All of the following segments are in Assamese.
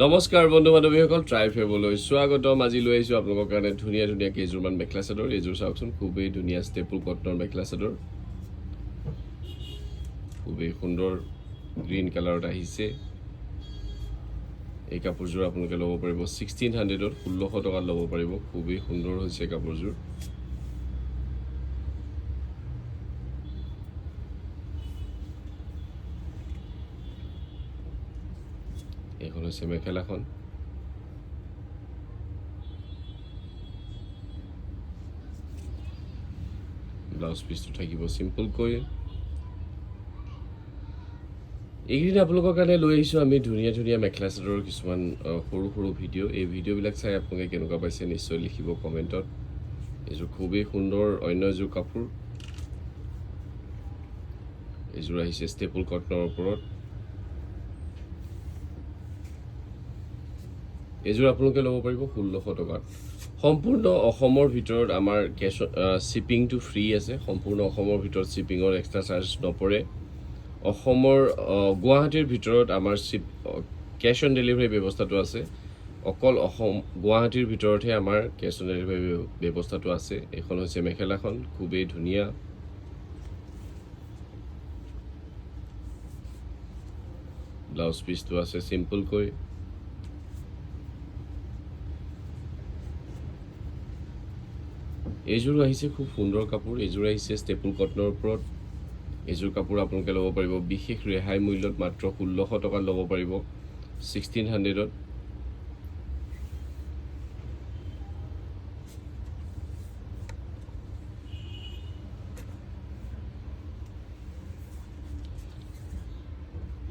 নমস্কাৰ বন্ধু বান্ধৱীসকল, ট্ৰাই ফেবলৈ স্বাগতম। আজি লৈ আহিছোঁ আপোনালোকৰ কাৰণে ধুনীয়া ধুনীয়া কেইযোৰমান মেখেলা চাদৰ। এইযোৰ চাওকচোন, খুবেই ধুনীয়া ষ্টেপল কটনৰ মেখেলা চাদৰ, খুবেই সুন্দৰ গ্ৰীণ কালাৰত আহিছে। এই কাপোৰযোৰ আপোনালোকে ল'ব পাৰিব 1600ত, 1600 টকাত ল'ব পাৰিব। খুবেই সুন্দৰ হৈছে কাপোৰযোৰ। এইখন হৈছে মেখেলাখন। ব্লাউজ পিচটো থাকিব চিম্পলকৈ। এইকেইদিন আপোনালোকৰ কাৰণে লৈ আহিছোঁ আমি ধুনীয়া ধুনীয়া মেখেলা চাদৰৰ কিছুমান সৰু সৰু ভিডিঅ'। এই ভিডিঅ'বিলাক চাই আপোনালোকে কেনেকুৱা পাইছে নিশ্চয় লিখিব কমেণ্টত। এইযোৰ খুবেই সুন্দৰ অন্য এযোৰ কাপোৰ। এইযোৰ আহিছে ষ্টেপল কটনৰ ওপৰত। এইযোৰ আপোনালোকে ল'ব পাৰিব 1600 টকাত। সম্পূৰ্ণ অসমৰ ভিতৰত আমাৰ কেছ শ্বিপিংটো ফ্ৰী আছে। সম্পূৰ্ণ অসমৰ ভিতৰত শ্বিপিঙৰ এক্সট্ৰা চাৰ্জ নপৰে। অসমৰ গুৱাহাটীৰ ভিতৰত আমাৰ কেছ অন ডেলিভাৰী ব্যৱস্থাটো আছে। অকল অসম গুৱাহাটীৰ ভিতৰতহে আমাৰ কেছ অন ডেলিভাৰী ব্যৱস্থাটো আছে। এইখন হৈছে মেখেলাখন, খুবেই ধুনীয়া। ব্লাউজ পিচটো আছে চিম্পলকৈ। এইযোৰো আহিছে খুব সুন্দৰ কাপোৰ। এইযোৰ আহিছে ষ্টেপল কটনৰ ওপৰত। এইযোৰ কাপোৰ আপোনালোকে ল'ব পাৰিব বিশেষ ৰেহাই মূল্যত, মাত্ৰ 1600 টকাত ল'ব পাৰিব, 1600ত।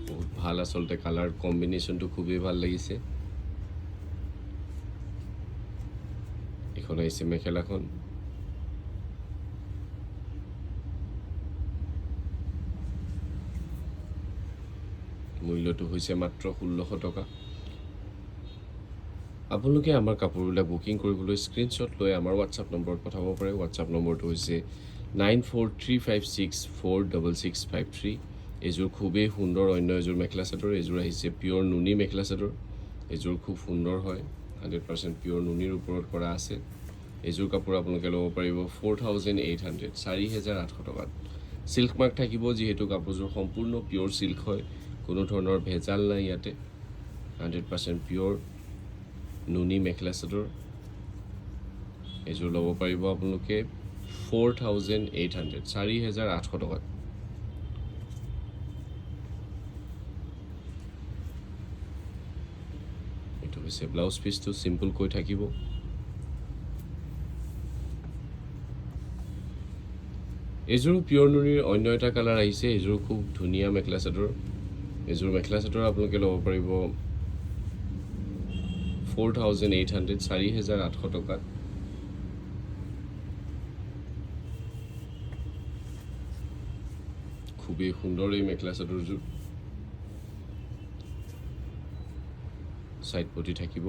বহুত ভাল আচলতে, কালাৰ কম্বিনেশ্যনটো খুবেই ভাল লাগিছে। এইখন আহিছে মেখেলাখন। মূল্যটো হৈছে মাত্ৰ 1600 টকা। আপোনালোকে আমাৰ কাপোৰবিলাক বুকিং কৰিবলৈ স্ক্ৰীনশ্বট লৈ আমাৰ হোৱাটছআপ নম্বৰত পঠাব পাৰে। হোৱাটছআপ নম্বৰটো হৈছে 9435646653। এইযোৰ খুবেই সুন্দৰ অন্য এযোৰ মেখেলা চাদৰ। এইযোৰ আহিছে পিয়'ৰ নুনি মেখেলা চাদৰ। এইযোৰ খুব সুন্দৰ হয়, 100% পিয়'ৰ নুনিৰ ওপৰত কৰা আছে। এইযোৰ কাপোৰ আপোনালোকে ল'ব পাৰিব 4800, 4800 টকাত। চিল্ক মাৰ্ক থাকিব, যিহেতু কাপোৰযোৰ সম্পূৰ্ণ পিয়'ৰ চিল্ক হয়। কোনো ধৰণৰ ভেজাল নাই ইয়াতে। 100% পিয়'ৰ নুনি মেখেলা চাদৰ এইযোৰ ল'ব পাৰিব আপোনালোকে 4800, 4800 টকাত। এইটো হৈছে ব্লাউজ পিচটো, চিম্পলকৈ থাকিব। এইযোৰো পিয়'ৰ নুনিৰ অন্য এটা কালাৰ আহিছে। এইযোৰ খুব ধুনীয়া মেখেলা চাদৰ। এইযোৰ মেখেলা চাদৰ আপোনালোকে ল'ব পাৰিব 4800, 4800 টকাত। খুবেই সুন্দৰ এই মেখেলা চাদৰযোৰ। চাইড পটি থাকিব।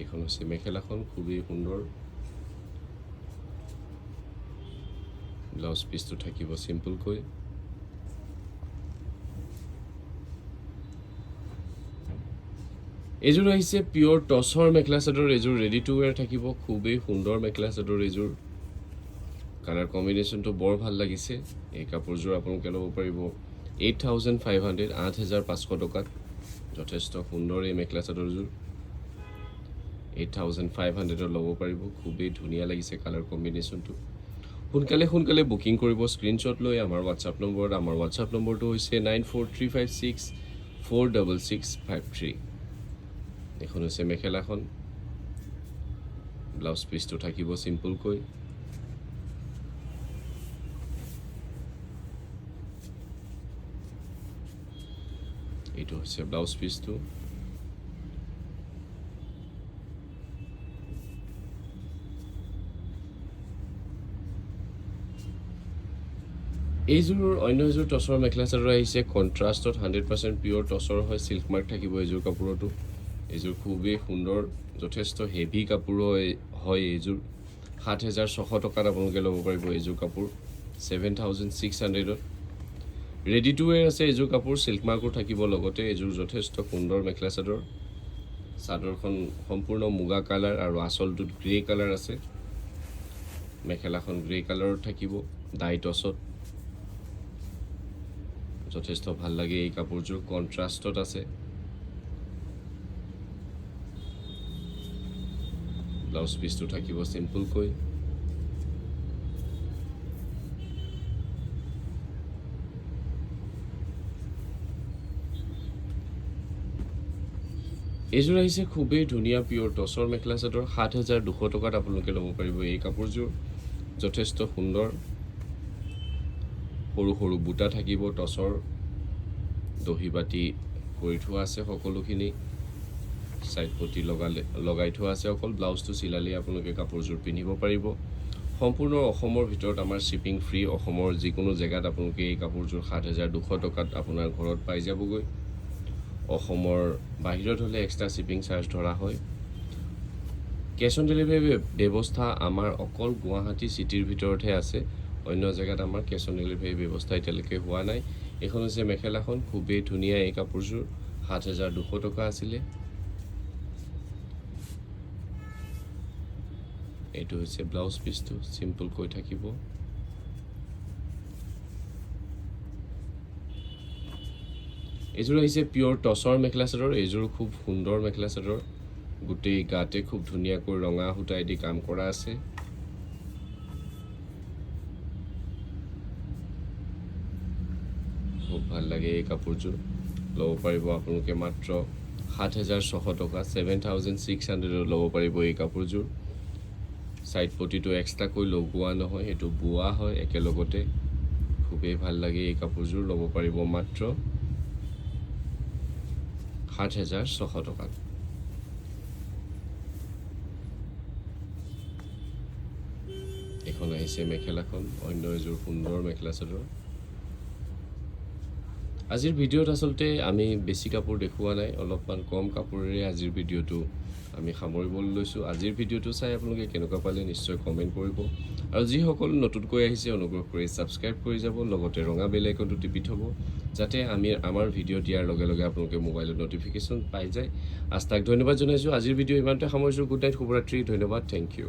এইখন হৈছে মেখেলাখন, খুবেই সুন্দৰ। ব্লাউজ পিচটো থাকিব চিম্পলকৈ। এইযোৰ আহিছে পিয়'ৰ টচৰ মেখেলা চাদৰ। এইযোৰ ৰেডি টু ৱেৰ থাকিব। খুবেই সুন্দৰ মেখেলা চাদৰ এইযোৰ। কালাৰ কম্বিনেশ্যনটো বৰ ভাল লাগিছে। এই কাপোৰযোৰ আপোনালোকে ল'ব পাৰিব 8500, 8500 টকাত। যথেষ্ট সুন্দৰ এই মেখেলা চাদৰযোৰ 8500ত ল'ব পাৰিব। খুবেই ধুনীয়া লাগিছে কালাৰ কম্বিনেশ্যনটো। সোনকালে সোনকালে বুকিং কৰিব স্ক্ৰীনশ্বট লৈ আমাৰ হোৱাটছআপ নম্বৰত। আমাৰ হোৱাটছআপ নম্বৰটো হৈছে 9435646653। এইখন হৈছে মেখেলাখন। ব্লাউজ পিচটো থাকিব চিম্পলকৈ। এইটো হৈছে ব্লাউজ পিচটো। এইযোৰ অন্য এযোৰ টচৰ মেখেলা চাদৰ আহিছে কণ্ট্ৰাষ্টত। 100% পিয়'ৰ টচৰ হয়, চিল্ক মাৰ্ক থাকিব এইযোৰ কাপোৰতো। এইযোৰ খুবেই সুন্দৰ, যথেষ্ট হেভি কাপোৰ হয়। হয় এইযোৰ। 7600 টকাত আপোনালোকে ল'ব পাৰিব এইযোৰ কাপোৰ, 7600ত। ৰেডি টু ৱেৰ আছে এইযোৰ কাপোৰ, চিল্ক মাৰ্কো থাকিব লগতে। এইযোৰ যথেষ্ট সুন্দৰ মেখেলা চাদৰ। চাদৰখন সম্পূৰ্ণ মুগা কালাৰ আৰু আচলটোত গ্ৰে কালাৰ আছে। মেখেলাখন গ্ৰে কালাৰত থাকিব ডাই টচত। যথেষ্ট ভাল লাগে এই কাপোৰযোৰ, কণ্ট্ৰাষ্টত আছে। ব্লাউজ পিচটো থাকিব চিম্পুলকৈ। এইযোৰ আহিছে খুবেই ধুনীয়া পিয়'ৰ টচৰ মেখেলা চাদৰ। 7200 টকাত আপোনালোকে ল'ব পাৰিব এই কাপোৰযোৰ। যথেষ্ট সুন্দৰ, সৰু সৰু বুটা থাকিব টচৰ, দহি বাতি কৰি থোৱা আছে সকলোখিনি, ছাইড পটি লগাই থোৱা আছে। অকল ব্লাউজটো চিলালেই আপোনালোকে কাপোৰযোৰ পিন্ধিব পাৰিব। সম্পূৰ্ণ অসমৰ ভিতৰত আমাৰ শ্বিপিং ফ্ৰী। অসমৰ যিকোনো জেগাত আপোনালোকে এই কাপোৰযোৰ 7200 টকাত আপোনাৰ ঘৰত পাই যাবগৈ। অসমৰ বাহিৰত হ'লে এক্সট্ৰা শ্বিপিং চাৰ্জ ধৰা হয়। কেছ অন ডেলিভাৰী ব্যৱস্থা আমাৰ অকল গুৱাহাটী চিটিৰ ভিতৰতহে আছে। অন্য জেগাত আমাৰ কেছ অন ডেলিভাৰী ব্যৱস্থা এতিয়ালৈকে হোৱা নাই। এইখন হৈছে মেখেলাখন, খুবেই ধুনীয়া এই কাপোৰযোৰ। 7200 টকা আছিলে। এইটো হৈছে ব্লাউজ পিচটো, চিম্পলকৈ থাকিব। এইযোৰ আহিছে পিয়'ৰ টচৰ মেখেলা চাদৰ। এইযোৰ খুব সুন্দৰ মেখেলা চাদৰ। গোটেই গাতে খুব ধুনীয়াকৈ ৰঙা সূতাইদি কাম কৰা আছে। খুব ভাল লাগে এই কাপোৰযোৰ। ল'ব পাৰিব আপোনালোকে মাত্ৰ 7600 টকা, 7600ত ল'ব পাৰিব এই কাপোৰযোৰ। ছাইড পটিটো এক্সট্ৰাকৈ লগোৱা নহয়, সেইটো বোৱা হয় একেলগতে। খুবেই ভাল লাগে এই কাপোৰযোৰ। ল'ব পাৰিব মাত্ৰ 7600 টকাত। এইখন আহিছে মেখেলাখন, অন্য এযোৰ সুন্দৰ মেখেলা চাদৰ। আজিৰ ভিডিঅ'ত আচলতে আমি বেছি কাপোৰ দেখুওৱা নাই, অলপমান কম কাপোৰেৰে আজিৰ ভিডিঅ'টো আমি সামৰিবলৈ লৈছোঁ। আজিৰ ভিডিঅ'টো চাই আপোনালোকে কেনেকুৱা পালে নিশ্চয় কমেণ্ট কৰিব, আৰু যিসকল নতুনকৈ আহিছে অনুগ্ৰহ কৰি ছাবস্ক্ৰাইব কৰি যাব, লগতে ৰঙা বেল আইকনটো টিপি থ'ব, যাতে আমি আমাৰ ভিডিঅ' দিয়াৰ লগে লগে আপোনালোকে মোবাইলত ন'টিফিকেশ্যন পাই যায়। আস্থাক ধন্যবাদ জনাইছোঁ। আজিৰ ভিডিঅ' ইমানতে সামৰিছোঁ। গুড নাইট, শুভৰাত্ৰি, ধন্যবাদ, thank U.